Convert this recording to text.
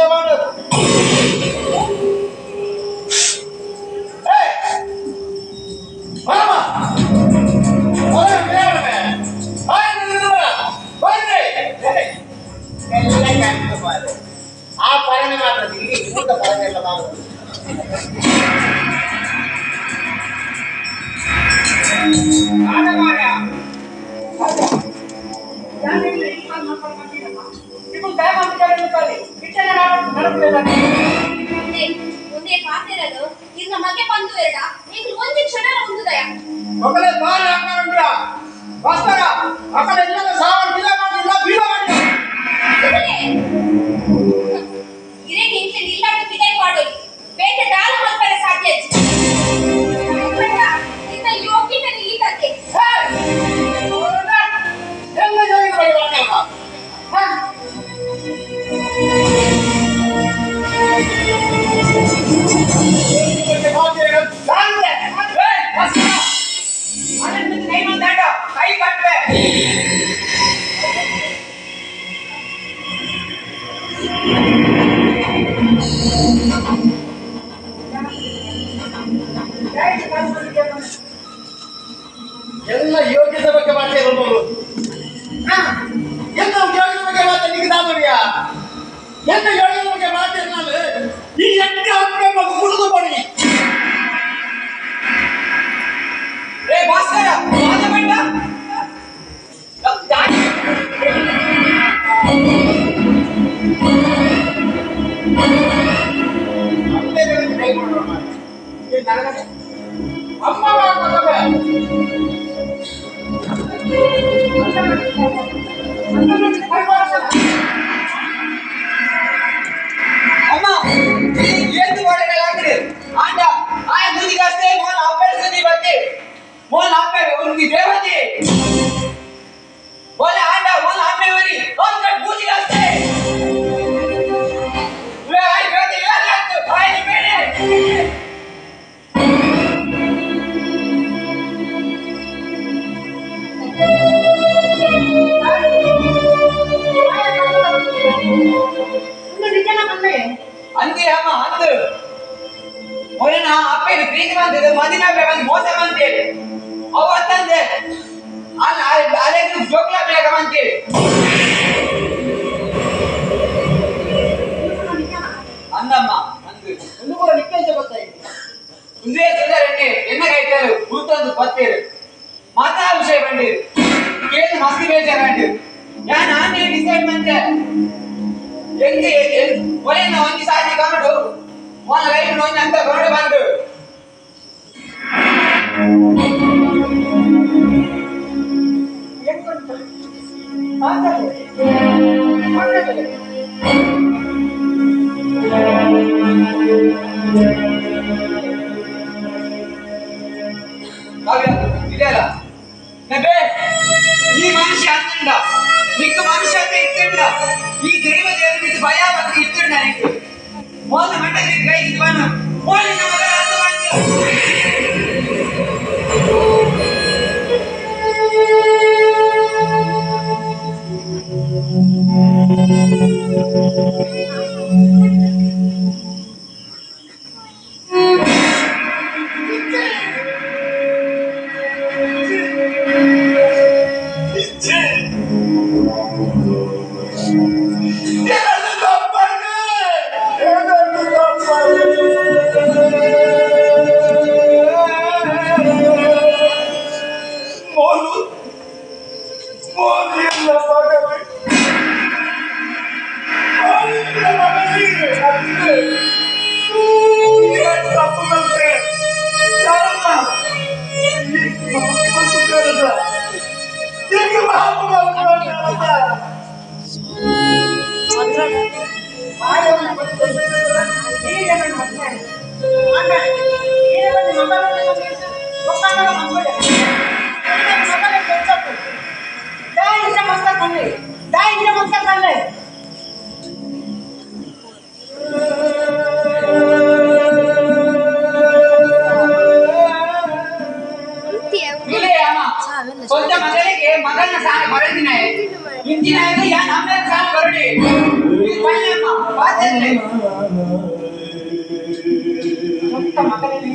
ಮಾಡು. ಏಯ್! ಬಾರಮ್ಮ. ಬಾರಮ್ಮ, ಬಿಡಾಡಮ್ಮ. ಬಾರಮ್ಮ, ನಿಲ್ಲುವ. ಬಾರ್ರಿ. ಏಯ್! ಎಲ್ಲ ಕಾಣ್ತು ಮಾರ್ರೆ. ಆ ಪರಣೆ ಮಾತ್ರ ಇಲ್ಲಿ ಊಟ ಪರಣೆ ಎಲ್ಲ ಮಾಡೋದು. ಒಂದೇ ಪಾತೆರದು ಇರ್ನ ಮಗೆ ಬಂದು ಎರಡ ಈಗ ಒಂದು ಕ್ಷಣ ಉಂದುದಯ. ಮಕ್ಕಳೇ ಬಾರಿ ಹಾಕೊಂಡ್ರ ಭಾಸ್ಕರ ಮಕ್ಕಳ ಇಲ್ಲ ಸಾವನ್ ಬಿಲ ಮಾಡಿಲ್ಲ ಬೀಳ ಮಾಡಿಲ್ಲ. ಇರೇಗೆ ಇಂಕ್ಲೆ ನಿಲ್ಲಾಟ ಬಿದೈ ಪಾಡೋಲಿ ಬೇಟೆ ದಾಲ ಮಲ್ಪರೆ ಸಾಧ್ಯ ಇನ್ನ ಯೋಗ್ಯತೆ ಈತಕ್ಕೆ. ಎಲ್ಲ ಜೋಗಿ ಬಳಿ ಮಾಡ್ಕಮ್ಮ. ಕೈ ಕಟ್ಟೆ. ಎಲ್ಲ ಯೋಗ್ಯತೆ ಬಗ್ಗೆ ಮಾತಾಡೋರು. ಎಲ್ಲ ಯೋಗ್ಯತೆ ಬಗ್ಗೆ ಮಾತಾಡ್ಲಿಕ್ಕೆ ದಾದರಿಯ ಎಲ್ಲ ಯೋಗ್ಯತೆ ಬಗ್ಗೆ ಮಾತಾಡಿನಾಲು ಈ ಎಕ್ಕ ಅಪ್ಪೆ ಮಗು ಕುಡಿದು ಪಡಿ. ಏ ಭಾಸ್ಕರ, ಮಾತ ಬೇಡ. ಅಪ್ಪೆ ಕೈ ಕೊಡೋಣ. ನನಗೆ ಅಮ್ಮ ಮಗವೇ. ಅಮ್ಮ, ಈ ಏತು ಮಾಡಲಾಗ್ರಿ ಆಂಡ ಆಯ ಮುಂದಿಗಷ್ಟೇ ಮೋನ್ ಅಪ್ಪೆ ಬತ್ತೆ ಮೋನ್ ಅಪ್ಪೆ ಉನ್ಗಿ ದೇವತೆ ಓಲೆ ಆಂಡ ಮೋನ್ ಅಪ್ಪೆ ವರಿ ಅವ್ನ್ ಕಟ್ ಬೂಜಿಗಷ್ಟೇ ವೇ ಆಯ್ ಬೇತೆ ಏನಾಯ್ತು ಆಯ್ ಬೇರೆ. ಅಂದೆ ಅಮ್ಮ ಅಂದು ಮೊನ್ನೆ ಅಪ್ಪನ ಪ್ರೀತಿ ಬಂದಿದೆ ಮದಿನ ಬಂದು ಮೋಸ ಬಂತೇಳಿ ಅವ ಅಂತಂದೆ ಅಲ್ಲ ಅಲ್ಲೇ ಜೋಕ್ಲ ಬೇಗ ಅಂತೇಳಿ. ಅಂದಮ್ಮ ಅಂದು. ಒಂದು ಕೂಡ ನಿಕ್ಕಂಚ ಗೊತ್ತಾಯ್ತು. ಒಂದೇ ಸುಂದರಣ್ಣೆ ಎನ್ನ ಕೈತಾರು ಕೂತೊಂದು ಪತ್ತೇರು ಮಾತಾ ವಿಷಯ ಬಂದಿರು ಕೇಳಿ ಮಸ್ತಿ ಬೇಜಾರಂಡು ಯಾನ್ ಆನೆ ಡಿಸೈಡ್ ಮಂತೆ ಹೆಂಗೆ ಒಲೆನ ಒಂಜಿ ಸಾದಿ ಕನ್ನಡು ಮೊನ ಲೈಫ್ ಒಂಜಿ ಅಂತ ಕನ್ನಡ ಬಂದು. ಕಾವ್ಯ ಇದೆಯಲ್ಲ ನಬೆ ಈ ಮನುಷ್ಯ ಅಂತಂಡ ನಿಕ್ಕ ಮನುಷ್ಯ ಅಂತ ಇತ್ತಂಡ ಈ ದೈವ ದೇವರ ಮಿತ್ತು ಭಯ ಭಕ್ತಿ ಇತ್ತಂಡ ನಿಕ್ಕು ಮೋನ ಮಂಡಲಿ ಕೈ ಇದ್ವನ ಮೋಲಿನ ಮಗ ಅಂತ ಬಂದು. ಇಲ್ಲೇ ಅಮ್ಮ ಸ್ವಂತ ಮಗಳಿಗೆ ಮಗನ ಸಾಲ ಬರದಿನ ಇಂಜಿನ ಯಾ ನಮ್ಮ ಸಾಲ ಬರಡಿ. ಇದು ಬನ್ನಿ ಅಮ್ಮ. ಪಾತೆರ್ಲೆ. ಸೊತ್ತ ಮಗನೇ.